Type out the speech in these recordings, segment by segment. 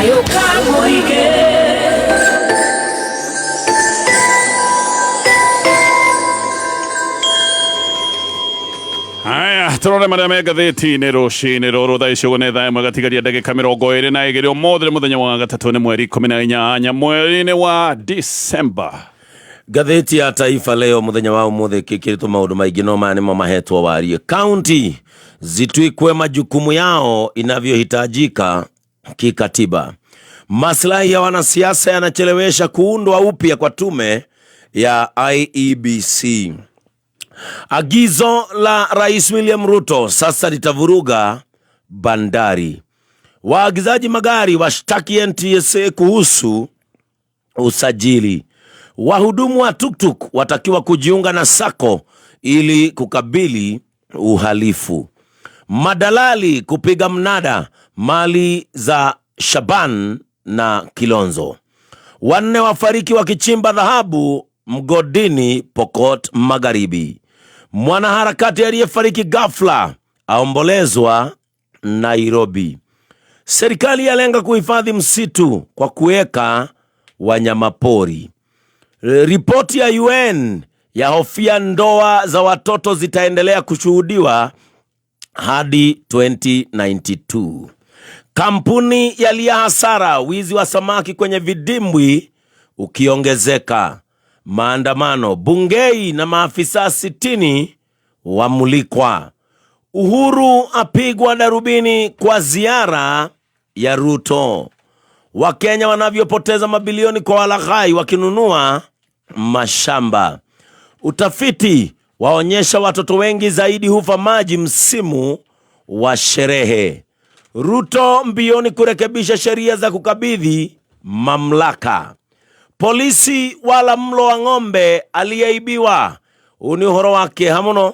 Kayũ ka mũingĩ. Haya, turore maria me ngathĩti-inĩ rũcinĩ rũrũ. Thaa ici ũguo nĩ thaa 1 gatigaria ndagĩka 22. Ũmũthĩ nĩ mũthenya wa gatatũ, nĩ mweri 18 mweri-inĩ wa Disemba. Ngathĩti ya Taifa Leo mũthenya wa ũmũthĩ ĩkĩkĩrĩtwo maũndũ maingĩ, no maya nĩmo mahetwo warie. Kaunti zitwikwe majukumu yao inavyohitajika kikatiba. Maslahi ya wanasiasa yanachelewesha kuundwa upya kwa tume ya IEBC. Agizo la Rais William Ruto sasa litavuruga bandari. Waagizaji magari washtaki NTSA kuhusu usajili. Wahudumu wa tuktuk watakiwa kujiunga na sako ili kukabili uhalifu. Madalali kupiga mnada mali za Shaban na Kilonzo. 4 wafariki wakichimba dhahabu mgodini Pokot Magharibi. Mwanaharakati aliyefariki ghafla aombolezwa Nairobi. Serikali yalenga kuhifadhi msitu kwa kuweka wanyamapori. Ripoti ya UN yahofia ndoa za watoto zitaendelea kushuhudiwa hadi 2092. Kampuni yalia hasara wizi wa samaki kwenye vidimbwi ukiongezeka. Maandamano Bungei na maafisa 60 wamulikwa. Uhuru apigwa darubini kwa ziara ya Ruto. Wakenya wanavyopoteza mabilioni kwa walaghai wakinunua mashamba. Utafiti waonyesha watoto wengi zaidi hufa maji msimu wa sherehe. Ruto mbioni kurekebisha sheria za kukabidhi mamlaka. Polisi wala mlo wa ng'ombe aliyeibiwa. Huu ni uhoro wa kĩeha mũno.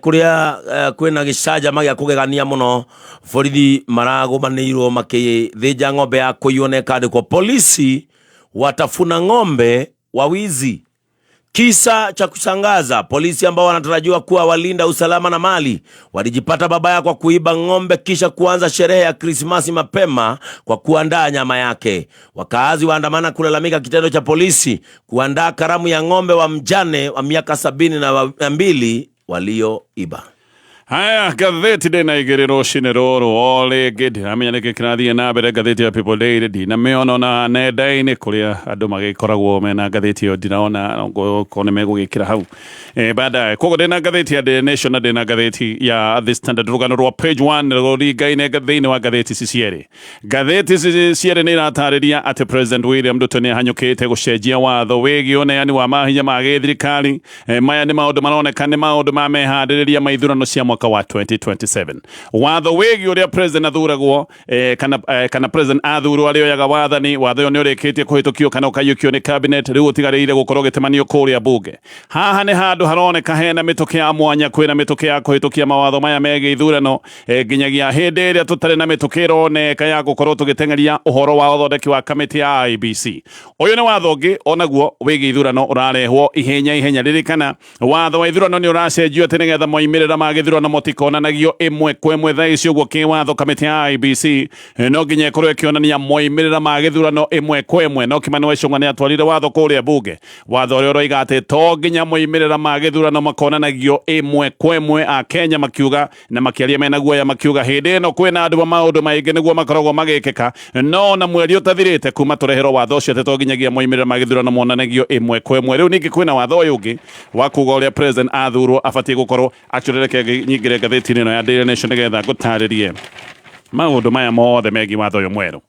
Kuria kwina gĩcanjama gĩa kũgegania mũno, borithi maragũmanĩirwo makĩthĩnja ng'ombe ya kũiywo na ĩkandĩkwo polisi watafuna ng'ombe wa wizi. Kisa cha kushangaza, polisi ambao wanatarajiwa kuwa walinda usalama na mali walijipata babaya kwa kuiba ng'ombe kisha kuanza sherehe ya Krismasi mapema kwa kuandaa nyama yake. Wakaazi waandamana kulalamika kitendo cha polisi kuandaa karamu ya ng'ombe wa mjane wa miaka 72 walioiba. Haya, ngathĩti ndĩna igĩrĩ rũcinĩ rũrũ o rĩngĩ, ndiramenya nĩkĩ kĩrathiĩ na mbere. Ngathĩti ya People Daily ndinamĩona ona nenda-inĩ kũrĩa andũ magĩkoragwo mena ngathĩti ĩyo, ndiraona okorwo nĩ megũgĩkĩra hau baadaye. Koguo ndĩna ngathĩti ya Daily Nation na ndĩna ngathĩti ya The Standard. Rũgano rwa page 1 rũringaine thĩinĩ wa ngathĩti ici cierĩ. Ngathĩti ici cierĩ nĩ iratarĩria atĩ President William Ruto nĩ ahanyũkĩte gũcenjia watho wĩgiĩ ũneani wa mahinya ma gĩthirikari. Maya nĩ maũndũ maroneka nĩ maũndũ ma meharĩrĩria ma ithurano cia mwaka wa 2027. Watho wĩgiĩ ũrĩa president athuragwo, kana president athurwo arĩoyaga wathani, watho ũyũ nĩ ũrĩkĩtie kũhĩtũkio kana ũkaiyũkio nĩ cabinet, rĩu ũtigarĩire gũkorwo ũgĩtemanio kũrĩa bunge. Haha nĩ handũ haroneka hena mĩtũkĩ ya mwanya, kwĩna mĩtũkĩ ya kũhĩtũkia mawatho maya megiĩ ithurano, nginyagia hĩndĩ ĩrĩa tũtarĩ na mĩtũkĩ ĩroneka ya gũkorwo tũgĩteng'eria ũhoro wa ũthondeki wa kamĩtĩ ya IEBC. Ũyũ nĩ watho ũngĩ onaguo wĩgiĩ ithurano ũrarehwo ihenya ihenya. Ririkana watho wa ithurano nĩ ũracenjio atĩ nĩgetha moimĩrĩra ma gĩthurano mũtikonanagio ĩmwe kwa ĩmwe. Thaa ici ũguo kĩwatho kamĩtĩ ya IEBC no nginya ĩkorwo ĩkĩonania moimĩrĩra ma gĩthurano ĩmwe kwa ĩmwe. No Kimani wa Ichung'wa nĩ atwarire watho kũrĩa bunge, watho ũrĩa ũroiga atĩ to nginya moimĩrĩra ma gĩthurano makonanagio ĩmwe kwa ĩmwe. Akenya makiuga na makĩaria mena guoya, makiuga hĩndĩ ĩno kwĩna andũ maũndũ maingĩ nĩguo makoragwo magĩkĩka, no na mweri ũtathirĩte kuma tũreherwo watho ũcio atĩ to nginyagia moimĩrĩra ma gĩthurano monanagio ĩmwe kwa ĩmwe. Rĩu ningĩ kwĩna watho ũyũ ũngĩ wa kuga ũrĩa president athurwo abatiĩ gũkorwo. Actually, reke nyingĩre ngathĩti-inĩ ĩno ya Daily Nation nĩgetha ngũtarĩrie maũndũ maya mothe megiĩ watho ũyũ mwerũ.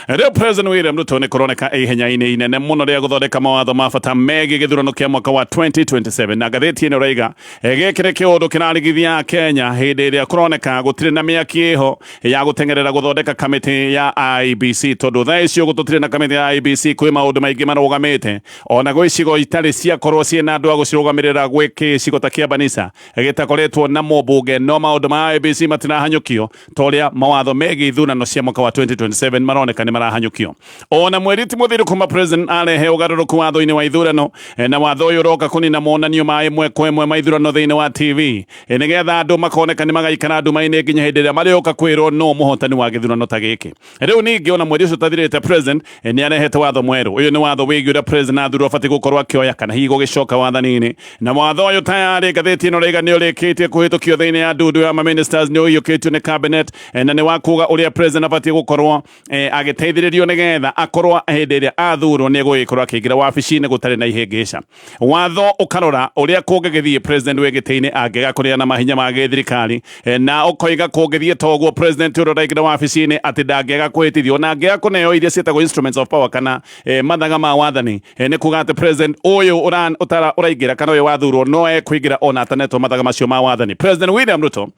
Rĩu President William Ruto nĩ kũroneka ihenya-inĩ inene mũno rĩa gũthondeka mawatho ma bata megiĩ gĩthurano kĩa mwaka wa 2027, na ngathĩti ĩno ĩraiga gĩkĩ nĩ kĩũndũ kĩrarigithia Kenya hĩndĩ ĩrĩa kũroneka gũtirĩ na mĩaki ĩho ya gũteng'erera gũthondeka kamĩtĩ ya IEBC, tondũ thaa ici ũguo tũtirĩ na kamĩtĩ ya IEBC, kwĩ maũndũ maingĩ marũgamĩte ona gwĩ icigo itarĩ ciakorwo ciĩna andũ a gũcirũgamĩrĩra, gwĩ gĩcigo ta kĩa Banisa gĩtakoretwo na mũmbunge, no maũndũ ma IEBC matirahanyũkio ta ũrĩa mawatho mawatho megiĩ ithurano cia mwaka wa 2027 maroneka nĩ marahanyũkio. Ona mweri ti mũthiru kuma president arehe ũgarũrũku watho-inĩ wa ithurano, na watho ũyũ ũroka kũnina monanio ma ĩmwe kwa ĩmwe ma ithurano thĩinĩ wa TV, nĩgetha andũ makoneka nĩ magaikara nduma-inĩ nginya hĩndĩ ĩrĩa marĩũka kwĩrwo no mũhotani wa gĩthurano ta gĩkĩ. Rĩu ningĩ ona mweri ũcio ũtathirĩte, president nĩ arehete watho mwerũ. Ũyũ nĩ watho wĩgiĩ ũrĩa president athurwo abatiĩ gũkorwo akĩoya kana hihi gũgĩcoka wathani-inĩ. Na watho ũyũ tayarĩ ngathĩti ĩno raiga nĩ ũrĩkĩtie kũhĩtũkio thĩinĩ ya ndundu ya ma-ministers, nĩ ũiyũkĩtio nĩ cabinet, na nĩ wa kuga ũrĩa president abatiĩ gũkorwo agĩteithĩrĩrio nĩgetha akorwo hĩndĩ ĩrĩa athurwo nĩ egũgĩkorwo akĩingĩra wabici-inĩ gũtarĩ na ihĩngĩca. Watho ũkarora ũrĩa kũngĩgĩthiĩ president wĩ gĩtĩ-inĩ angĩaga kũneana mahinya ma gĩthirikari, na ũkoiga kũngĩthiĩ ta ũguo president ũrĩa ũraingĩra wabici-inĩ atĩ ndangĩaga kwĩhĩtithio na angĩaga kũneo iria ciĩtagwo instruments of power kana mathaga ma wathani, nĩ kuga atĩ president ũyũ ũraingĩra kana ũyũ wathurwo no ekũingĩra ona atanetwo mathaga macio ma wathani. President William Ruto,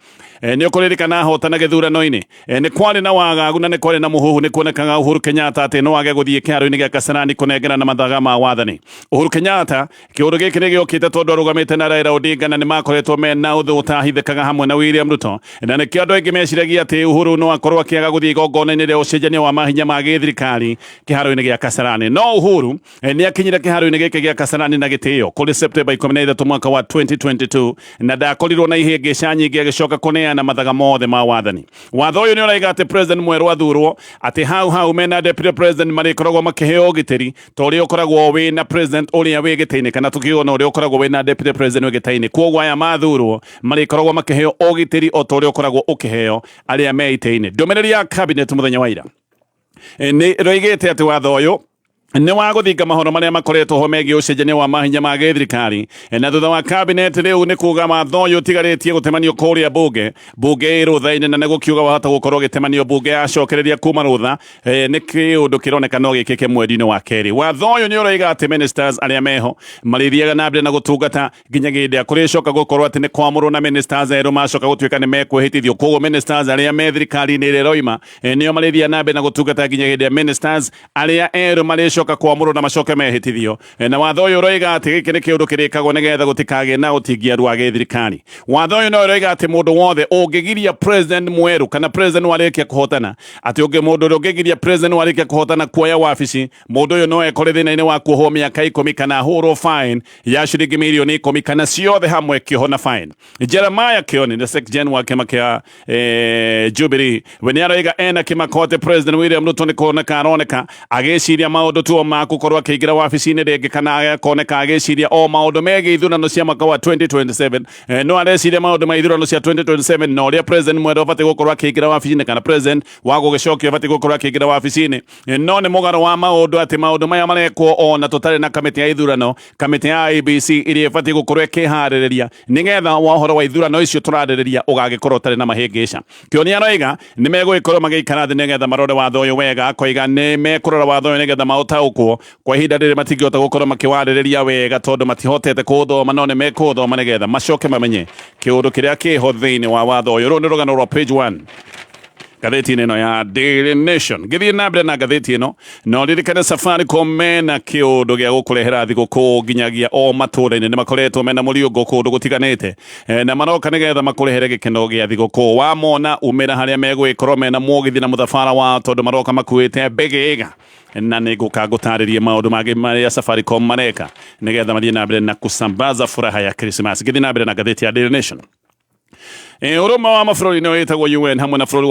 nĩ ũkũririkana ahotana gĩthurano-inĩ, nĩ kwarĩ na wagagu na nĩ kwarĩ na mũhuhu. Nĩ kuonekaga Uhuru Kenyatta atĩ no age gũthiĩ kĩharo-inĩ gĩa Kasarani kũnengerana mathaga ma wathani. Uhuru Kenyatta kĩũndũ gĩkĩ nĩ gĩokĩte tondũ arũgamĩte na Raila Odinga na nĩ makoretwo mena ũthũ ũtahithĩkaga hamwe na William Ruto, na nĩkĩo andũ aingĩ meciragia atĩ Uhuru no akorwo akĩaga gũthiĩ igongona-inĩ rĩa ũcenjania wa mahinya ma gĩthirikari kĩharo-inĩ gĩa Kasarani. No Uhuru nĩ akinyire kĩharo-inĩ gĩkĩ gĩa Kasarani na gĩtĩo kũrĩ Septemba 13 mwaka wa 2022, na ndakorirwo na ihĩngĩca nyingĩ agĩcoka kũneana mathaga mothe ma wathani. Watho ũyũ nĩ ũraiga atĩ president mwerũ athurwo, atĩ hau hau mena deputy president marĩkoragwo makĩheo ũgitĩri ta ũrĩa ũkoragwo wĩ na president ũrĩa wĩ gĩtĩ-inĩ, kana tũkiuga ũrĩa ũkoragwo wĩ na deputy president wĩ gĩtĩ-inĩ. Koguo aya mathurwo marĩkoragwo makĩheo ũgitĩri o ta ũrĩa ũkoragwo ũkĩheo arĩa me itĩ-inĩ. Ndũmĩrĩri ya cabinet mũthenya wa ira nĩ roigĩte atĩ watho ũyũ nĩ wa gũthinga mahoro marĩa makoretwo ho megiĩ ũcenjania wa mahinya ma gĩthirikari. Na thutha wa cabinet rĩu nĩ kuga watho ũyũ ũtigarĩtie gũtemanio kũrĩa bunge. Bunge ĩ rũtha-inĩ, na nĩ gũkiuga wahota gũkorwo ũgĩtemanio bunge yacokereria kuma rũtha, nĩ kĩũndũ kĩroneka no gĩkĩke mweri-inĩ wa kerĩ. Watho ũyũ nĩ ũroiga atĩ ministers arĩa meho marĩthiaga na mbere na gũtungata nginya hĩndĩ ĩrĩa kũrĩcoka gũkorwo atĩ nĩ kwamũrwo na ministers erũ macoka gũtuĩka nĩ mekwĩhĩtithio. Koguo ministers arĩa me thirikari-inĩ ĩrĩa ĩroima, nĩo marĩthiaga na mbere na gũtungata nginya hĩndĩ ĩrĩa ministers arĩa erũ marĩcoka kwamũrwo na macoke mehĩtithio. Na watho ũyũ ũroiga atĩ gĩkĩ nĩ kĩũndũ kĩrĩkagwo nĩgetha gũtikagĩe na ũtingiaru wa gĩthirikari. Watho ũyũ no ũroiga atĩ mũndũ wothe ũngĩgiria president mwerũ kana president warĩkia kũhotana, atĩ ũngĩ mũndũ ũrĩa ũngĩgiria president warĩkia kũhotana kuoya wabici, mũndũ ũyũ no ekore thĩna-inĩ wa kuohwo mĩaka 10 kana ahũrwo fine ya ciringi mirioni 10 kana ciothe hamwe kĩoho na fine. Jeremiah Kioni nĩ secgen wa kĩama kĩa Jubilee, we nĩ aroiga ena kĩmako atĩ President William Ruto nĩ kuoneka aroneka agĩciria maũndũ tu o ma gũkorwo akĩingĩra wabici-inĩ rĩngĩ, kana akoneka agĩciria o maũndũ megiĩ ithurano cia mwaka wa 2027. No areciria maũndũ ma ithurano cia 2027 na ũrĩa president mwerũ abatiĩ gũkorwo akĩingĩra wabici-inĩ, kana president wa gũgĩcokio abatiĩ gũkorwo akĩingĩra wabici-inĩ. No nĩ mũgarũ wa maũndũ atĩ maũndũ maya marekwo ona tũtarĩ na kamĩtĩ ya ithurano, kamĩtĩ ya IEBC ĩrĩa ĩbatiĩ gũkorwo ĩkĩharĩrĩria nĩgetha wa ũhoro wa ithurano icio tũrarĩrĩria ũgagĩkorwo ũtarĩ na mahĩngĩca. Kĩoni aroiga nĩ megũgĩkorwo magĩikara thĩ nĩgetha marore watho ũyũ wega. Akoiga nĩ mekũrora watho ũyũ nĩgetha maũtaũkwo. Kwa ihinda rĩrĩ matingĩhota gũkorwo makĩwarĩrĩria wega tondũ matihotete kũũthoma, no nĩ mekũũthoma nĩgetha macoke mamenye kĩũndũ kĩrĩa kĩho thĩinĩ wa watho ũyũ. Rũrũ nĩ rũgano rwa page 1 ngathĩti-inĩ ĩno ya Daily Nation. Ngĩthiĩ na mbere na ngathĩti ĩno, no ririkane Safaricom mena kĩũndũ gĩa gũkũrehera thigũkũ nginyagia o matũũra-inĩ. Nĩ makoretwo mena mũriũngo kũndũ gũtiganĩte, na maroka nĩgetha makũrehere gĩkeno gĩa thigũkũ. Wamona umĩra harĩa megũgĩkorwo mena mũgithi na mũthabara wao, tondũ maroka makuĩte mbĩgĩga, na nĩ ngũka ngũtarĩrie maũndũ mangĩ marĩa Safaricom mareka nĩgetha mathiĩ na mbere na kusambaza furaha ya Christmas. Ngĩthiĩ na mbere na ngathĩti ya Daily Nation, ũrũmwe wa mabũrũri nĩ wĩtagwo UN hamwe na bũrũri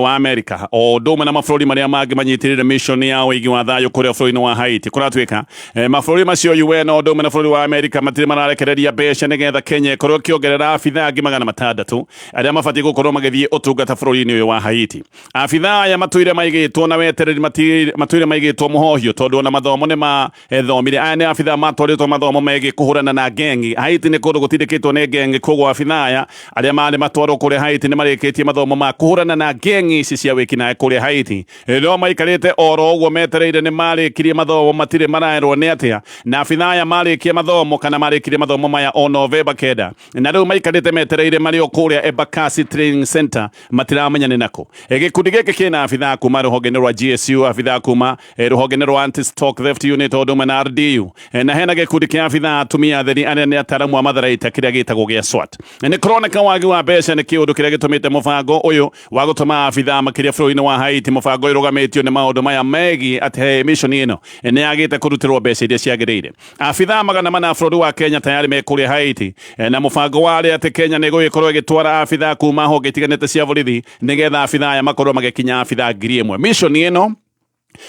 wa America o ũndũ ũmwe na mabũrũri marĩa mangĩ manyitĩrĩire mission ya ũigi wa thayũ kũrĩa bũrũri-inĩ wa Haiti. Kũratuĩka mabũrũri macio UN o ũndũ ũmwe na bũrũri wa America matirĩ mararekereria mbeca nĩgetha Kenya ĩkorwo ĩkĩongerera abithaa angĩ 600 arĩa mabatiĩ gũkorwo magĩthiĩ ũtungata bũrũri-inĩ ũyũ wa Haiti. Abithaa aya matũire maigĩtwo na wetereri, matũire maigĩtwo mũhohio tondũ ona mathomo nĩ mathomire. Aya nĩ abithaa matwarĩtwo mathomo megiĩ kũhũrana na ngengi. Haiti nĩ kũndũ gũtindĩkĩtwo nĩ ngengi, koguo abithaa aya arĩa marĩ matwarwo kũrĩa Haiti nĩ marĩkĩtie mathomo ma kũhũrana na ngengi ici cia wĩkinaĩ kũrĩa Haiti. No maikarĩte oro ũguo metereire, nĩ marĩkirie mathomo, matirĩ maraerwo nĩ atĩa. Na abithaa aya marĩkia mathomo kana marĩkirie mathomo maya o Novemba 9, na rĩu maikarĩte metereire marĩ o kũrĩa Embakasi Training Center, matiramenya nĩ nakũ. Gĩkundi gĩkĩ kĩna abithaa kuma rũhonge-inĩ rwa GSU, abithaa kuma rũhonge-inĩ rwa Anti Stock Theft Unit o ũndũ ũmwe na RDU, na hena gĩkundi kĩa abithaa atumia atheri arĩa nĩ ataramu a matharaita kĩrĩa gĩtagwo gĩa SWAT. Nĩ kũroneka wagi wa wa mbeca nĩ kĩũndũ kĩrĩa gĩtũmĩte mũbango ũyũ wa gũtũma abithaa makĩria bũrũri-inĩ wa Haiti. Mũbango ũyũ ũrũgamĩtio nĩ maũndũ maya megiĩ atĩ he mission ĩno nĩ yagĩte kũrutĩrwo mbeca iria ciagĩrĩire. Abithaa 400 a bũrũri wa Kenya tayari me kũrĩa Haiti, na mũbango warĩ atĩ Kenya nĩ ĩgũgĩkorwo ĩgĩtwara abithaa kuma honge itiganĩte cia borithi nĩgetha abithaa aya makorwo magĩkinya abithaa 1000. Mission ĩno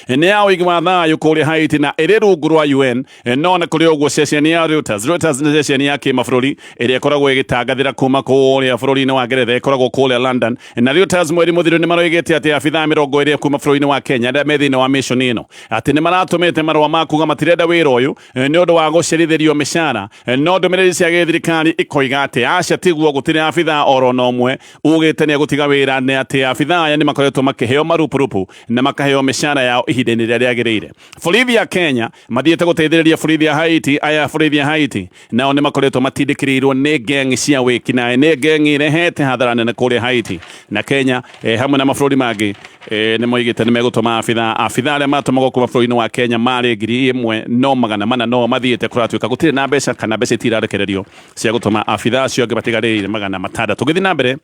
nĩ ya ũigi wa thayũ kũrĩa Haiti na ĩrĩ rungu rwa UN. No na kũrĩ ũguo, ceceni ya Reuters, Reuters nĩ ceceni ya kĩmabũrũri ĩrĩa ĩkoragwo ĩgĩtangathĩra kuma kũrĩa bũrũri-inĩ wa Ngeretha, ĩkoragwo kũrĩa London, na Reuters mweri mũthiru nĩ maroigĩte atĩ abithaa 20 kuma bũrũri-inĩ wa Kenya arĩa me thĩinĩ wa mission ĩno atĩ nĩ maratũmĩte marũa ma kuga matirenda wĩra ũyũ nĩ ũndũ wa gũcerithĩrio mĩcara. No ndũmĩrĩri cia gĩthirikari ikoiga atĩ aca, tiguo, gũtirĩ abithaa oro na ũmwe ugĩte nĩ egũtiga wĩra, nĩ atĩ abithaa aya nĩ makoretwo makĩheo marupurupu na makaheo mĩcara yao ihinda-inĩ rĩrĩa rĩagĩrĩire. Borithi ya Kenya mathiĩte gũteithĩrĩria borithi ya Haiti. Aya borithi ya Haiti nao nĩ makoretwo matindĩkĩrĩirwo nĩ ng'eng'i cia wĩkinaĩ, nĩ ng'eng'i irehete hathara nene kũrĩa Haiti, na Kenya hamwe na mabũrũri mangĩ nĩ moigĩte nĩ megũtũma abithaa. Abithaa arĩa matũmagwo kuma bũrũri-inĩ wa Kenya marĩ 1,000, no 400 no mathiĩte. Kũratuĩka gũtirĩ na mbeca kana mbeca itirarekererio cia gũtũma abithaa acio angĩ matigarĩire 600. Gĩthiĩ na mbere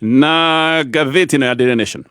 na ngathĩti ĩno ya Daily Nation.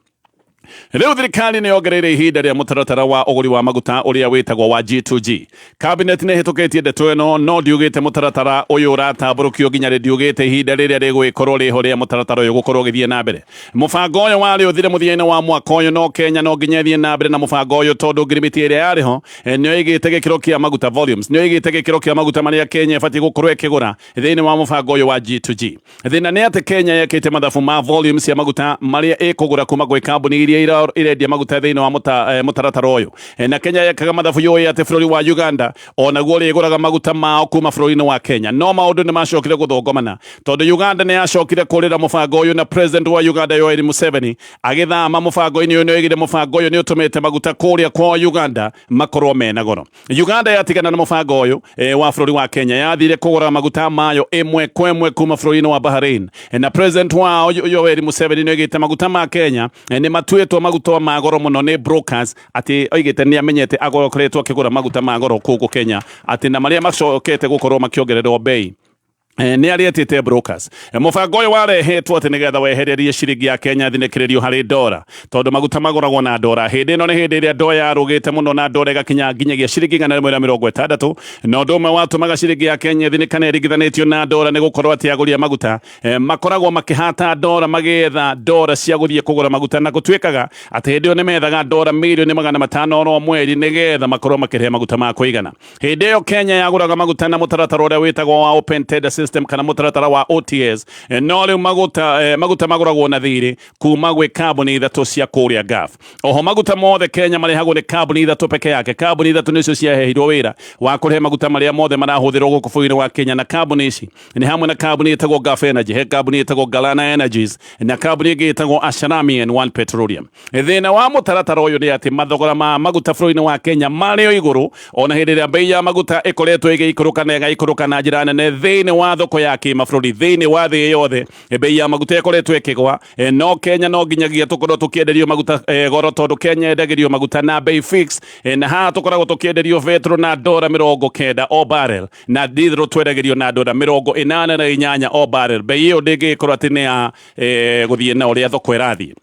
Rĩu thirikari nĩ yongereire ihinda rĩa mũtaratara wa ũgũri wa maguta ũrĩa wĩtagwo wa G2G. Cabinet nĩ ĩhĩtũkĩtie ndeto ĩno, no ndiugĩte mũtaratara ũyũ ũratambũrũkio nginya rĩ, ndiugĩte ihinda rĩrĩa rĩgũgĩkorwo rĩho rĩa mũtaratara ũyũ gũkorwo ũgĩthiĩ na mbere. Mũbango ũyũ warĩ ũthire mũthia-inĩ wa mwaka ũyũ, no Kenya no nginya ĩthiĩ na mbere na mũbango ũyũ tondũ ngirimiti ĩrĩa yarĩ ho nĩyo ĩigĩte gĩkĩro kĩa maguta, volumes, nĩyo ĩigĩte gĩkĩro kĩa maguta marĩa Kenya ĩbatiĩ gũkorwo ĩkĩgũra thĩinĩ wa mũbango ũyũ wa G2G. Thĩna nĩ atĩ Kenya yekĩte mathabu ma volume cia maguta marĩa ĩkũgũra kuma gwĩ kambuni iria irendia maguta thĩinĩ wa mũtaratara ũyũ. Na Kenya yekaga mathabu yũĩ atĩ bũrũri wa Uganda onaguo ũrĩgũraga maguta mao kuma bũrũri-inĩ wa Kenya. No maũndũ nĩ macokire gũthũngomana tondũ Uganda nĩ yacokire kũrĩra mũbango ũyũ, na president wa Uganda Yoweri Museveni agĩthama mũbango-inĩ ũyũ. Nĩ oigire mũbango ũyũ nĩ ũtũmĩte maguta kũrĩa kwao Uganda makorwo mena goro. Uganda yatigana na mũbango ũyũ wa bũrũri wa Kenya, yathire kũgũra maguta mayo ĩmwe kwa ĩmwe kuma bũrũri-inĩ wa Bahrain, na president wao Yoweri Museveni nĩ oigĩte maguta ma Kenya nĩ matuĩtwo maguta ma goro mũno nĩ brokers, atĩ oigĩte nĩ amenyete akoretwo akĩgũra maguta ma goro kũu Kenya, atĩ na marĩa macokete gũkorwo makĩongererwo bei nĩ arĩa etĩte brokers. Mũbango ũyũ warehetwo atĩ nĩgetha wehererie ciringi ya Kenya thinĩkĩrĩrio harĩ ndora, tondũ maguta magũragwo na ndora. Hĩndĩ ĩno nĩ hĩndĩ ĩrĩa ndora yarũgĩte mũno na ndora ĩgakinya nginyagia ciringi 160, na ũndũ ũmwe watũmaga ciringi ya Kenya ĩthinĩkane ĩringithanĩtio na ndora nĩ gũkorwo atĩ agũri a maguta makoragwo makĩhata ndora, magĩetha ndora cia gũthiĩ kũgũra maguta, na gũtuĩkaga atĩ hĩndĩ ĩyo nĩ methaga ndora mirioni 500 oro mweri nĩgetha makorwo makĩrĩha maguta ma kũigana. Hĩndĩ ĩyo Kenya yagũraga maguta na mũtaratara ũrĩa wĩtagwo wa Open Tender System kana mũtaratara wa OTS. No rĩu maguta magũragwo na thirĩ kuma gwĩ kambuni ithatũ cia kũrĩa Gulf. Oho maguta mothe Kenya marĩhagwo nĩ kambuni ithatũ peke yake. Kambuni ithatũ nĩcio ciaheirwo wĩra wa kũrehe maguta marĩa mothe marahũthĩrwo gũkũ bũrũri-inĩ wa Kenya, na kambuni ici nĩ hamwe na kambuni ĩtagwo Gulf Energy, he kambuni ĩtagwo Galana Energies na kambuni ĩngĩ ĩtagwo Asharami and One Petroleum. Thĩna wa mũtaratara ũyũ nĩ atĩ mathogora ma maguta bũrũri-inĩ wa Kenya marĩ o igũrũ, ona hĩndĩ ĩrĩa bei ya maguta ĩkoretwo ĩgĩikũrũka na ĩgaikũrũka na njĩra nene thĩinĩ wa thoko ya kĩmabũrũri. Thĩinĩ wa thĩ yothe bei ya maguta ĩkoretwo ĩkĩgwa, no Kenya no nginyagia tũkorwo tũkĩenderio maguta goro, tondũ Kenya yendagĩrio maguta na bei fix, na haha tũkoragwo tũkĩenderio betũrũ na ndora 90 o barrel, na diesel twendagĩrio na ndora 88 o barrel. Bei ĩyo ndĩngĩgĩkorwo atĩ nĩ ya gũthiĩ na ũrĩa thoko ĩrathiĩ.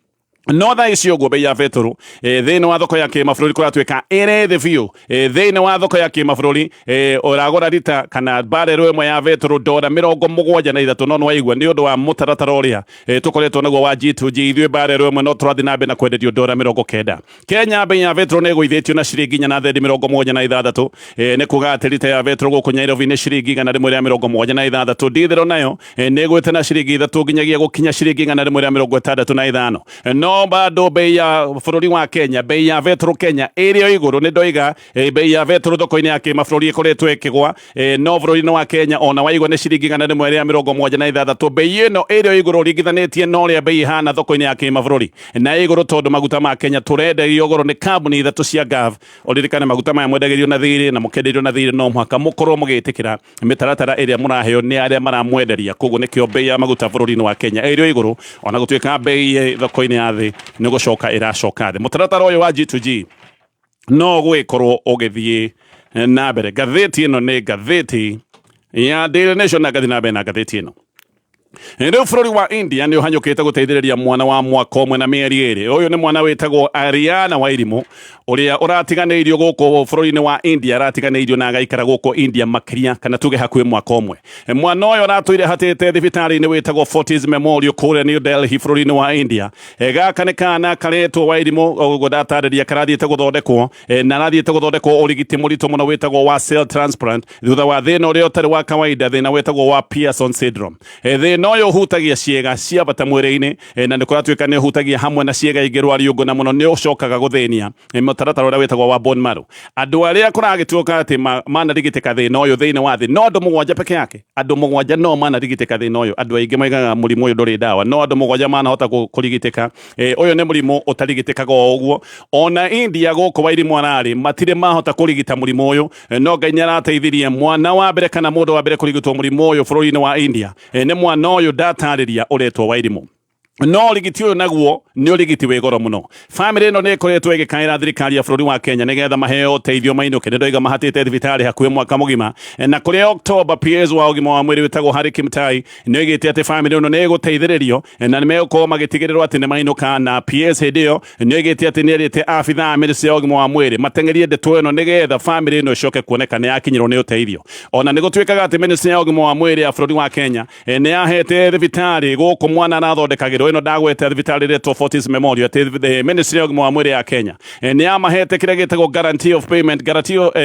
No thaa ici ũguo bei ya betũrũ thĩinĩ wa thoko ya kĩmabũrũri kũratuĩka ĩrĩ thĩ biũ. Thĩinĩ wa thoko ya kĩmabũrũri ũragũra rita kana barrel ĩmwe ya betũrũ ndora 73. No nĩwaigua, nĩ ũndũ wa mũtaratara ũrĩa tũkoretwo naguo wa G2G, ithuĩ barrel ĩmwe no tũrathiĩ na mbere na kwenderio ndora 90. Kenya bei ya betũrũ nĩ ĩgũithĩtio na ciringi 4 thendi 76. Nĩ kuga atĩ rita ya betũrũ gũkũ Nairobi nĩ ciringi 176. Ndithero nayo nĩ ĩgwĩte na ciringi 3 nginyagia gũkinya ciringi 165. No bado bei ya bũrũri wa Kenya, bei ya betũrũ Kenya ĩrĩ o igũrũ. Nĩ ndoiga bei ya betũrũ thoko-inĩ ya kĩmabũrũri ĩkoretwo ĩkĩgwa, no bũrũri-inĩ wa Kenya ona waigua nĩ ciringi 176. Bei ĩno ĩrĩ o igũrũ ringithanĩtie na ũrĩa bei ĩhana thoko-inĩ ya kĩmabũrũri, na ĩ igũrũ tondũ maguta ma Kenya tũrenderio goro nĩ kambuni ithatũ cia Gulf. Ũririkane maguta maya mwendagĩrio na thirĩ, na mũkenderio na thirĩ no mũhaka mũkorwo mũgĩtĩkĩra mĩtaratara ĩrĩa mũraheo nĩ arĩa maramwenderia. Koguo nĩkĩo bei ya maguta bũrũri-inĩ wa Kenya ĩrĩ o igũrũ, ona gũtuĩka bei thoko-inĩ ya thĩ nĩ gũcoka ĩracoka thĩ. Mũtaratara ũyũ wa G2G no gwĩkorwo ũgĩthiĩ na mbere. Ngathĩti ĩno nĩ ngathĩti ya Daily Nation, na ngathi na mbere na ngathĩti ĩno. Rĩu bũrũri wa India nĩ ũhanyũkĩte gũteithĩrĩria mwana wa mwaka ũmwe na mĩeri 2. Ũyũ nĩ mwana wĩtagwo Ariana Wairimu ũrĩa ũratiganĩirio gũkũ bũrũri-inĩ wa India, aratiganĩirio na agaikara gũkũ India makĩria kana tuge hakuhĩ mwaka ũmwe. Mwana ũyũ aratũire hatĩte thibitarĩ-inĩ wĩtagwo Fortis Memorial kũrĩa New Delhi bũrũri-inĩ wa India. Gaka nĩ kana karetwo Wairimu, ũguo ndatarĩria, karathiĩte gũthondekwo na arathiĩte gũthondekwo ũrigiti mũritũ mũno wĩtagwo wa cell transplant thutha wa thĩna ũrĩa ũtarĩ wa kawaida, thĩna wĩtagwo wa Pearson syndrome. Thĩna ũyũ ũhutagia ciĩga cia bata mwĩrĩ-inĩ, na nĩ kũratuĩka nĩ ũhutagia hamwe na ciĩga ingĩ rwariũngũ, na mũno nĩ ũcokaga gũthĩnia mũtaratara ũrĩa wĩtagwo wa bone marrow. Andũ arĩa kũragĩtuĩka atĩ manarigitĩka thĩna ũyũ thĩinĩ wa thĩ no andũ 7 peke yake, andũ 7 no manarigitĩka thĩna ũyũ. Andũ aingĩ maigaga mũrimũ ũyũ ndũrĩ ndawa, no andũ 7 manahota kũrigitĩka. Ũyũ nĩ mũrimũ ũtarigitĩkaga o ũguo. Ona India gũkũ Wairimu ararĩ matirĩ mahota kũrigita mũrimũ ũyũ, no Ngai nĩ arateithirie mwana wa mbere kana mũndũ wa mbere kũrigitwo mũrimũ ũyũ bũrũri-inĩ wa India. Nĩ mwana ũyũ ndatarĩria ũretwo Wairimu. No ũrigiti ũyũ naguo nĩ ũrigiti wĩ goro mũno. Bamĩrĩ ĩno nĩ ĩkoretwo ĩgĩkaĩra thirikari ya bũrũri wa Kenya nĩgetha maheo ũteithio mainũke. Nĩ ndoiga mahatĩte thibitarĩ hakuhĩ mwaka mũgima, na kũrĩa Oktoba PS wa ũgima wa mwĩrĩ wĩtagwo Harry Kimtai nĩ oigĩte atĩ bamĩrĩ ĩno nĩ ĩgũteithĩrĩrio na nĩ megũkorwo magĩtigĩrĩrwo atĩ nĩ mainũka. Na PS hĩndĩ ĩyo nĩ oigĩte atĩ nĩ erĩte abithaa a ministry ya ũgima wa mwĩrĩ mateng'erie ndeto ĩno nĩgetha bamĩrĩ ĩno ĩcoke kuoneka nĩ yakinyĩrwo nĩ ũteithio. Ona nĩ gũtuĩkaga atĩ ministry ya ũgima wa mwĩrĩ ya bũrũri wa Kenya nĩ yahete thibitarĩ gũkũ mwana arathondekagĩrwo, ĩno ndagweta thibitarĩ ĩretwo Fortis Memorial, atĩ ministry ya ũgima wa mwĩrĩ ya Kenya nĩ yamahete kĩrĩa gĩtagwo guarantee of payment.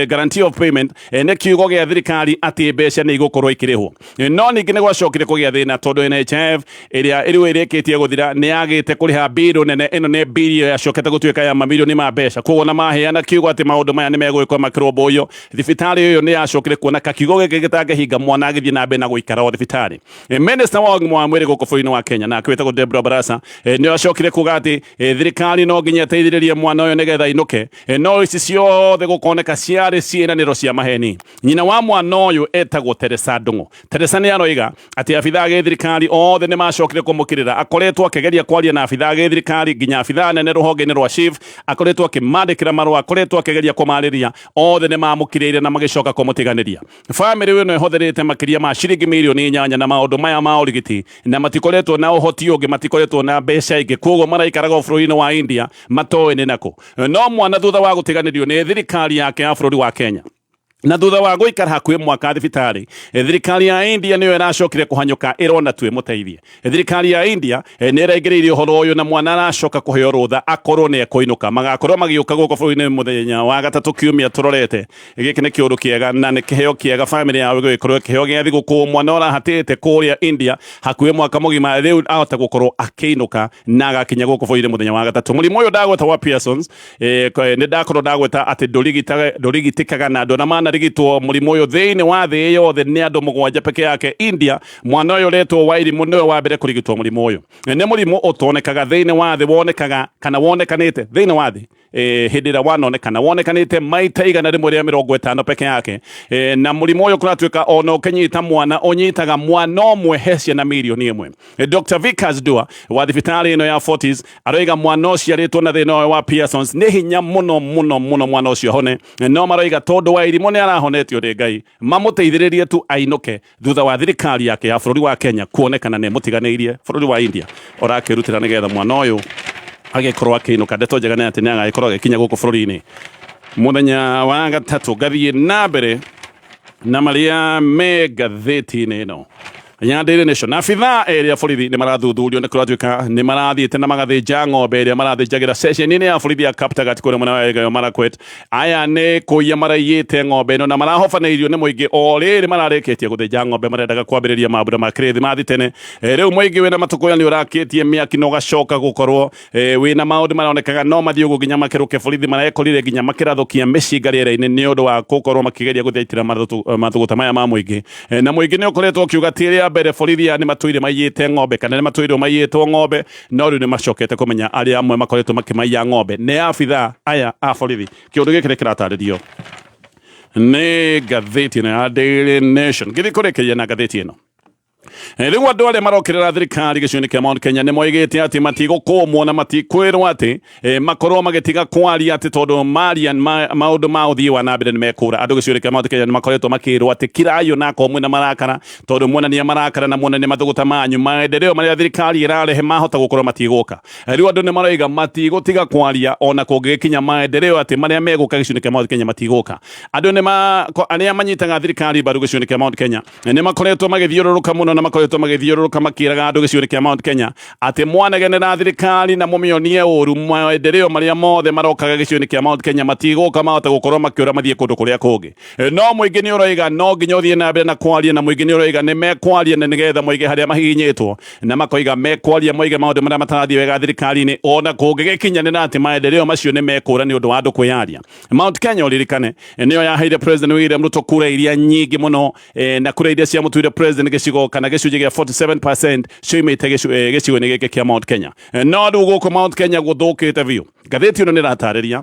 Guarantee of payment nĩ kiugo gĩa thirikari atĩ mbeca nĩ igũkorwo ikĩrĩhwo. No ningĩ nĩ gwacokire kũgĩa thĩna tondũ NHIF ĩrĩa rĩu ĩrĩkĩtie gũthira nĩ yagĩte kũrĩha mbirũ nene. Ĩno nĩ mbiri yacokete gũtuĩka ya mamirioni ma mbeca, koguo na maheana kiugo atĩ maũndũ maya nĩ megũgĩkorwo makĩrũmbũiyo. Thibitarĩ ũyũ nĩ yacokire kuona kakiugo gĩkĩ gĩtangĩhinga mwana agĩthiĩ na mbere na gũikara o thibitarĩ. Minister wa ũgima wa mwĩrĩ gũkũ bũrũri-inĩ wa Kenya nake wĩtagwo Deborah Barasa nĩ acokire kuga atĩ thirikari no nginya ĩteithĩrĩrie mwana ũyũ nĩgetha ainũke. No ici ciothe gũkoneka ciarĩ ciĩranĩro cia maheni. Nyina wa mwana ũyũ etagwo Teresa Ndung'u. Teresa nĩ aroiga atĩ abithaa a gĩthirikari othe nĩ macokire kũmũkĩrĩra. Akoretwo akĩgeria kwaria na abithaa a gĩthirikari, nginya abithaa nene rũhonge-inĩ rwa SHIF, akoretwo akĩmandĩkĩra marũa, akoretwo akĩgeria kũmarĩria, othe nĩ mamũkirĩire na magĩcoka kũmũtiganĩria. Bamĩrĩ ĩno ĩhũthĩrĩte makĩria ma ciringi mirioni 8 na maũndũ maya ma ũrigiti, na matikoretwo na ũhoti ũngĩ, matikoretwo na mbeca ingĩ, koguo maraikaraga bũrũri-inĩ wa India matoĩ nĩ nakũ. No mwana thutha wa gũtiganĩrio nĩ thirikari yake ya bũrũri wa Kenya na thutha wa gũikara hakuhĩ mwaka thibitarĩ, thirikari ya India nĩyo ĩracokire kũhanyũka ĩrona tu ĩmũteithie. Thirikari ya India nĩ ĩraingĩrĩire ũhoro ũyũ na mwana aracoka kũheo rũtha akorwo nĩ ekũinũka. Magakorwo magĩũka gũkũ bũrũri-inĩ mũthenya wa gatatũ kiumia tũrorete. Gĩkĩ nĩ kĩũndũ kĩega na nĩ kĩheo kĩega bamĩrĩ yao ĩgũgĩkorwo kĩheo gĩa thigũkũ. Mwana ũrahatĩte kũrĩa India hakuhĩ mwaka mũgima rĩu ahota gũkorwo akĩinũka na agakinya gũkũ bũrũri-inĩ mũthenya wa gatatũ. Mũrimũ ũyũ ndagweta wa Pearsons, nĩ ndakorwo ndagweta atĩ ndũrigitĩkaga na andũ arĩa manarigitwo mũrimũ ũyũ thĩinĩ wa thĩ yothe nĩ andũ 7 peke yake. India mwana ũyũ ũretwo Wairimu nĩwe wa mbere kũrigitwo mũrimũ ũyũ. Nĩ mũrimũ ũtonekaga thĩinĩ wa thĩ, wonekaga kana wonekanĩte thĩinĩ wa thĩ hĩndĩ ĩrĩa wanonekana wonekanĩte maita 150 peke yake. Na mũrimũ ũyũ kũratuĩka ona ũkĩnyita mwana ũnyitaga mwana ũmwe he ciana mirioni 1. Dr. Vikas Dua wa thibitarĩ ĩno ya Fortis aroiga mwana ũcio arĩtwo na thĩna ũyũ wa Pearsons nĩ hinya mũno mũno mũno mwana ũcio ahone, no maroiga tondũ Wairimu nĩ arahonetio nĩ Ngai mamũteithĩrĩrie tu ainũke thutha wa thirikari yake ya bũrũri wa Kenya kuonekana nĩ ĩmũtiganĩirie bũrũri wa India ũrakĩrutĩra nĩgetha mwana ũyũ agĩkorwo akĩinũka. Ndeto njega nĩ atĩ nĩ agagĩkorwo agĩkinya gũkũ bũrũri-inĩ mũthenya wa gatatũ. Ngathiĩ na mbere na marĩa me ngathĩti-inĩ ĩno ya Daily Nation. Abithaa erĩ a borithi nĩ marathuthurio nĩ kũratuĩka nĩ marathiĩte na magathĩnja ng'ombe ĩrĩa marathĩnjagĩra ceceni-inĩ ya borithi ya Kaptagat kũrĩa mwena wa Elgeyo Marakwet. Aya nĩ kũiya maraiyĩte ng'ombe ĩno na marahobanĩirio nĩ mũingĩ o rĩrĩ mararĩkĩtie gũthĩnja ng'ombe marendaga kwambĩrĩria mambura ma kĩrĩthimathi tene. Rĩu mũingĩ wĩna matukũya nĩ ũrakĩtie mĩaki na ũgacoka gũkorwo wĩna maũndũ maronekaga no mathiĩ ũguo nginya makĩrũke. Borithi marekorire nginya makĩrathũkia mĩcinga rĩera-inĩ nĩ ũndũ wa gũkorwo makĩgeria gũthaitĩra mathũgũta maya ma mũingĩ. Na mũingĩ nĩ ũkoretwo ũkiuga ti rĩa mbere borithi aya nĩ matũire maiyĩte ng'ombe kana nĩ matũire maiyĩtwo ng'ombe, no rĩu nĩ macokete kũmenya arĩa amwe makoretwo makĩmaiya ng'ombe nĩ abithaa aya a borithi. Kĩũndũ gĩkĩ nĩ kĩratarĩrio nĩ ngathĩti ĩno ya Daily Nation. Ngĩthiĩ kũrĩkĩria na ngathĩti ĩno. Rĩu andũ arĩa marokĩrĩra thirikari gĩcigo-inĩ kĩa Mount Kenya nĩ moigĩte atĩ matigũkũmwo na matikwĩrwo atĩ makorwo magĩtiga kwaria atĩ tondũ maria maũndũ ma ũthii wa na mbere nĩ mekũra. Andũ gĩcigo-inĩ kĩa Mount Kenya nĩ makoretwo makĩrwo atĩ kirayo na akorwo mwĩna marakara, tondũ muonania marakara na muonania mathũgũta manyu, maendeleo marĩa thirikari ĩrarehe mahota gũkorwo matigũka. Rĩu andũ nĩ maroiga matigũtiga kwaria ona kũngĩgĩkinya maendeleo atĩ marĩa megũka gĩcigo-inĩ kĩa Mount Kenya matigũka. Andũ nĩ arĩa manyitaga thirikari mbaru gĩcigo-inĩ kĩa Mount Kenya nĩ makoretwo magĩthiũrũrũka mũno na makoretwo magĩthiũrũrũka makĩraga andũ gĩcigo-inĩ kĩa Mount Kenya atĩ mwanegenera thirikari na mũmĩonie ũru, maendeleo marĩa mothe marokaga gĩcigo-inĩ kĩa Mount Kenya matigũka, mahota gũkorwo makĩũra mathiĩ kũndũ kũrĩa kũngĩ. No mũingĩ nĩ ũroiga no nginya ũthiĩ na mbere na kwaria, na mũingĩ nĩ ũroiga nĩ mekwaria na nĩgetha moige harĩa mahihinyĩtwo, na makoiga mekwaria moige maũndũ marĩa matarathiĩ wega thirikari-inĩ, ona kũngĩgĩkinyanĩra atĩ maendeleo macio nĩ mekũra nĩ ũndũ wa andũ kwĩyaria. Mount Kenya ũririkane nĩyo yaheire President William Ruto kura iria nyingĩ mũno, na kura iria ciamũtuire president gĩcigo kana gĩcunjĩ gĩa 47% cioimĩte gĩcigo-inĩ gĩkĩ kĩa Mount Kenya. No rĩu gũkũ Mount Kenya gũthũkĩte biũ. Ngathĩti ĩno nĩ ĩratarĩria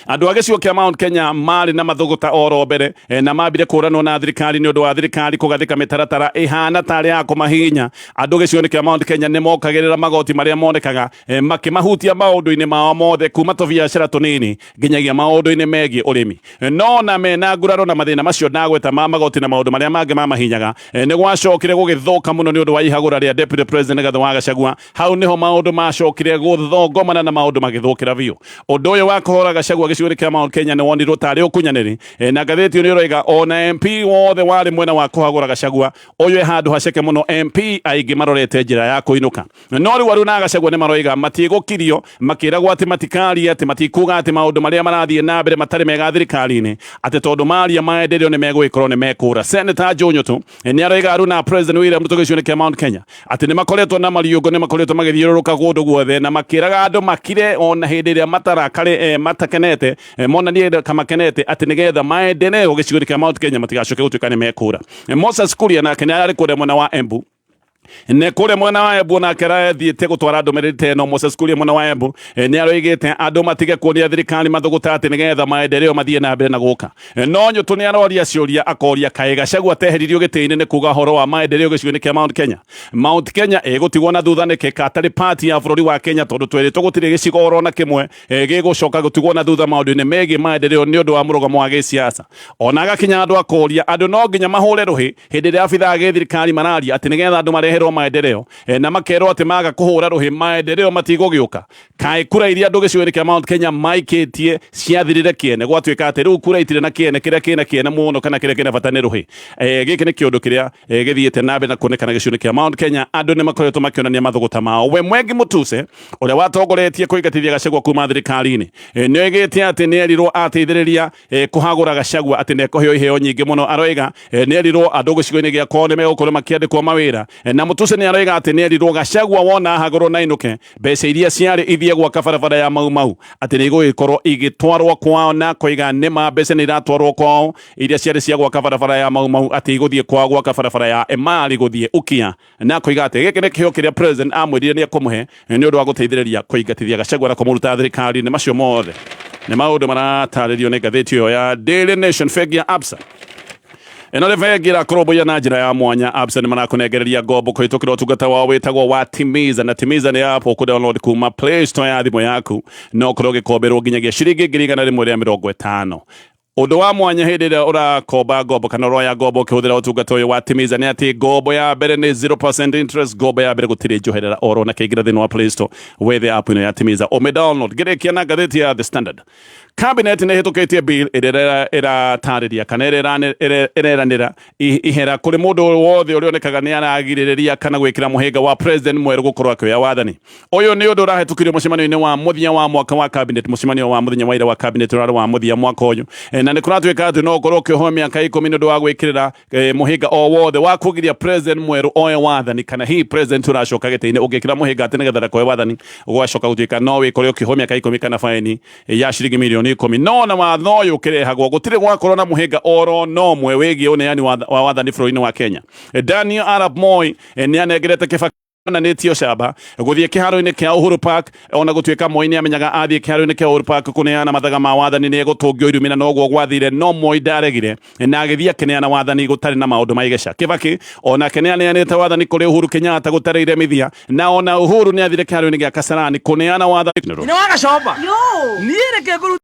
andũ a gĩcigo kĩa Mount Kenya marĩ na mathũgũta oro mbere, na mambire kũranwo na thirikari nĩ ũndũ wa thirikari kũgathĩka mĩtaratara ĩhana tarĩ ya kũmahihinya. Andũ gĩcigo-inĩ kĩa Mount Kenya nĩ mokagĩrĩra magoti marĩa monekaga, makĩmahutia maũndũ-inĩ mao mothe, kuma tũbiacara tũnini nginyagia maũndũ-inĩ megiĩ ũrĩmi. No na mena nguraro na mathĩna macio ndagweta ma magoti na maũndũ marĩa mangĩ mamahinyaga, nĩ gwacokire gũgĩthũka mũno nĩ ũndũ wa ihagũra rĩa Deputy President Rigathi wa Gachagua. Hau nĩho maũndũ macokire gũthongomana na maũndũ magĩthũkĩra biũ. Ũndũ ũyũ wa kũhũra Gachagua gĩcigo-inĩ kĩa Mount Kenya nĩ wonirwo tarĩ ũkunyanĩri, na ngathĩti ĩyo nĩ ĩroiga ona MP wothe warĩ mwena wa kũhagũra Gachagua ũyũ e handũ haceke mũno, MP aingĩ marorete njĩra ya kũinũka. No rĩu Aruna na Gachagua nĩ maroiga matigũkirio, makĩragwo atĩ matikaria, atĩ matikuga atĩ maũndũ marĩa marathiĩ na mbere matarĩ mega thirikari-inĩ, atĩ tondũ maria maendeleo nĩ megũgĩkorwo nĩ mekũra. Senator Joe Nyutu nĩ aroiga Aruna na President William Ruto gĩcigo-inĩ kĩa Mount Kenya atĩ nĩ makoretwo na mariũngo, nĩ makoretwo magĩthiũrũrũka kũndũ guothe na makĩraga andũ makire ona hĩndĩ ĩrĩa matarakare, matakenete, monanie kamakenete, atĩ nĩgetha maendeleo gĩcigo-inĩ kĩa Mount Kenya matigacoke gũtuĩka nĩ mekũra. Moses Kuria nake nĩ ararĩ kũrĩa mwena wa Embu, nĩ kũrĩa mwena wa Embu nake arathiĩte gũtwara ndũmĩrĩri ta ĩno. Moses Kuria mwena wa Embu nĩ aroigĩte andũ matige kuonia thirikari mathũgũta atĩ nĩgetha maendeleo mathiĩ na mbere na gũka. No Nyũtũ nĩ aroria ciũria, akoria kaĩ Gachagua ateheririo gĩtĩ-inĩ nĩ kuga ũhoro wa maendeleo gĩcigo-inĩ kĩa Mount Kenya? Mount Kenya ĩgũtigwo na thutha nĩkĩ katarĩ part ya bũrũri wa Kenya, tondũ twerĩtwo gũtirĩ gĩcigo oro na kĩmwe gĩgũcoka gũtigwo na thutha maũndũ-inĩ megiĩ maendeleo nĩ ũndũ wa mũrũgamo wa gĩsiasa. Ona agakinya andũ akoria andũ no nginya mahũre rũhĩ hĩndĩ ĩrĩa abithaa a gĩthirikari mararia atĩ nĩgetha andũ mareherwo maendeleo, na makerwo atĩ maga kũhũra rũhĩ maendeleo matigũgĩũka. Kaĩ kura iria andũ gĩcigo-inĩ kĩa Mount Kenya maikĩtie ciathirire kĩene, gwatuĩka atĩ rĩu kura itirĩ na kĩene, kĩrĩa kĩna kĩene mũno kana kĩrĩa kĩna bata nĩ rũhĩ? Gĩkĩ nĩ kĩũndũ kĩrĩa gĩthiĩte na mbere na kuonekana gĩcigo-inĩ kĩa Mount Kenya. Andũ nĩ makoretwo makĩonania mathũgũta mao. We Mwengi Mutuse ũrĩa watongoretie kũingatithia Gachagua kuma thirikari-inĩ nĩ oigĩte atĩ nĩ erirwo ateithĩrĩria kũhagũra Gachagua atĩ nĩ ekũheo iheo nyingĩ mũno. Aroiga nĩ erirwo andũ gĩcigo-inĩ gĩa kwao nĩ megũkorwo makĩandĩkwo mawĩra, na Mutuse nĩ aroiga atĩ nĩ erirwo Gachagua wona ahagũrwo na ainũke, mbeca iria ciarĩ ithiĩ gwaka barabara ya Mau Mau atĩ nĩ igũgĩkorwo igĩtwarwo kwao, na koiga nĩ ma mbeca nĩ iratwarwo kwao iria ciarĩ cia gwaka barabara ya Mau Mau, atĩ igũthiĩ kwao gwaka barabara ya Emali gũthiĩ Ukia, na koiga atĩ gĩkĩ nĩ kĩheo kĩrĩa president amwĩrire nĩ ekũmũhe nĩ ũndũ wa gũteithĩrĩria kũingatithia Gachagua na kũmũruta thirikari-inĩ. Macio mothe nĩ maũndũ maratarĩrio nĩ ngathĩti ĩyo ya Daily Nation. Bengi ya Absa, ĩno nĩ bengi ĩrakũrũmbũiya na njĩra ya mwanya. Absa nĩ marakũnengereria ngombo kũhĩtũkĩra ũtungata wao wĩtagwo wa Timiza, na Timiza nĩ app ũkũ download kuma Play Store ya thimũ yaku, na ũkorwo ũgĩkomberwo nginyagia ciringi 150,000. Ũndũ wa mwanya hĩndĩ ĩrĩa ũrakomba ngombo kana ũroya ngombo ũkĩhũthĩra ũtungata ũyũ wa Timiza nĩ atĩ ngombo ya mbere nĩ 0% interest. Ngombo ya mbere gũtirĩ njoherera oro na kĩingĩra thĩinĩ wa Play Store, wethe app ĩno ya Timiza, ũmĩ download. Ngĩrĩkia na ngathĩti ya The Standard, Cabinet nĩ ĩhĩtũkĩtie bill ĩrĩa ĩratarĩria kana ĩrĩa ĩreranĩra ihera kũrĩ mũndũ wothe ũrĩa onekaga nĩ aragirĩrĩria kana gwĩkĩra mũhĩnga wa president mwerũ gũkorwo akĩoya wathani. Ũyũ nĩ ũndũ ũrahĩtũkirio mũcemanio-inĩ wa mũthia wa mwaka wa cabinet. Mũcemanio wa mũthenya wa ira wa cabinet ũrarĩ wa mũthia mwaka ũyũ, na nĩ kũratuĩka atĩ no ũkorwo ũkĩohwo mĩaka 10 nĩ ũndũ wa gwĩkĩrĩra mũhĩnga o wothe wa kũgiria president mwerũ oe wathani, kana hihi president ũracoka gĩtĩ-inĩ ũngĩkĩra mũhĩnga atĩ nĩgetha ndakoe wathani, ũgacoka gũtuĩka no wĩkore ũkĩohwo mĩaka 10 kana baini ya ciringi mirioni 10. No na watho ũyũ ũkĩrehagwo gũtirĩ gwakorwo na mũhĩnga oro no ũmwe wĩgiĩ ũneani wa wathani bũrũri-inĩ wa Kenya. Daniel Arap Moi nĩ anengerete Kibaki Onanĩtie ũcamba gũthiĩ kĩharo-inĩ kĩa Uhuru Park, ona gũtuĩka Moi nĩ amenyaga athiĩ kĩharo-inĩ kĩa Uhuru Park kũneana mathaga ma wathani nĩ egũtũngio irumi, na noguo gwathire. No Moi ndaregire na agĩthiĩ akĩneana wathani gũtarĩ na maũndũ ma igeca. Kibaki onake nĩ aneanĩte wathani kũrĩ Uhuru Kenyatta gũtarĩ iremithia, na ona Uhuru nĩ athire kĩharo-inĩ gĩa Kasarani kũneana wathani. Nyina wa Gacomba. Yo. Niĩ reke ngũrute.